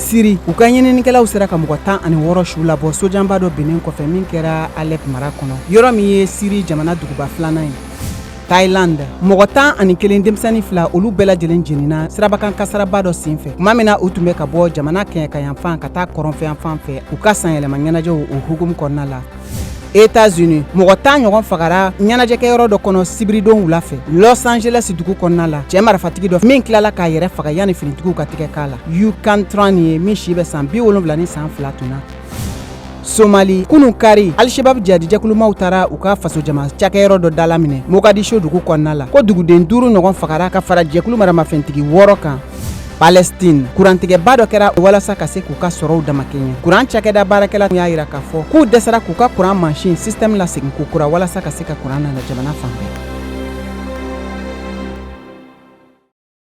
Siri, u ka ɲininikɛlaw sera ka mɔgɔ 16 su labɔ sojanba dɔ binnen kɔfɛ min kɛra Alep mara kɔnɔ, yɔrɔ min ye Siri jamana duguba filanan ye. Thailand, mɔgɔ 11, denmisɛnnin 2, olu bɛɛ lajɛlen jenina sirabakan kasaraba dɔ senfɛ tuma min na u tun bɛ ka bɔ jamana kɛɲɛkayanfan ka taa kɔrɔnfɛyanfan fɛ u ka sanyɛlɛma ɲɛnajɛw o hukumu kɔnɔna la. États-Unis, mɔgɔ 10 ɲɔgɔn fagara ɲɛnajɛkɛyɔrɔ dɔ kɔnɔ sibiridon wula fɛ Los Angeles dugu kɔnɔna la, cɛ marifatigi dɔ min tilala k'a yɛrɛ faga yanni finitigiw ka tigɛ k'a la. Yu Kantran ye min si bɛ san 72 san 2 tun na. Somali, kunu kari, Alishabab jadijɛkulumaw taara u ka fasojama cakɛyɔrɔ dɔ dalaminɛ Mogadisho dugu kɔnɔna la, ko duguden duuru ɲɔgɔn fagara ka fara jɛkulu maramafɛntigi wɔɔrɔ kan. Palestine, kurantigɛba dɔ kɛra walasa ka se k'u ka sɔrɔw damakɛɲɛ. Kuran cakɛda baarakɛla y'a yira k'a fɔ k'u dɛsɛra k'u ka kuran mansin système lasegin ko kura walasa ka se ka kuran nana jamana fan bɛɛ.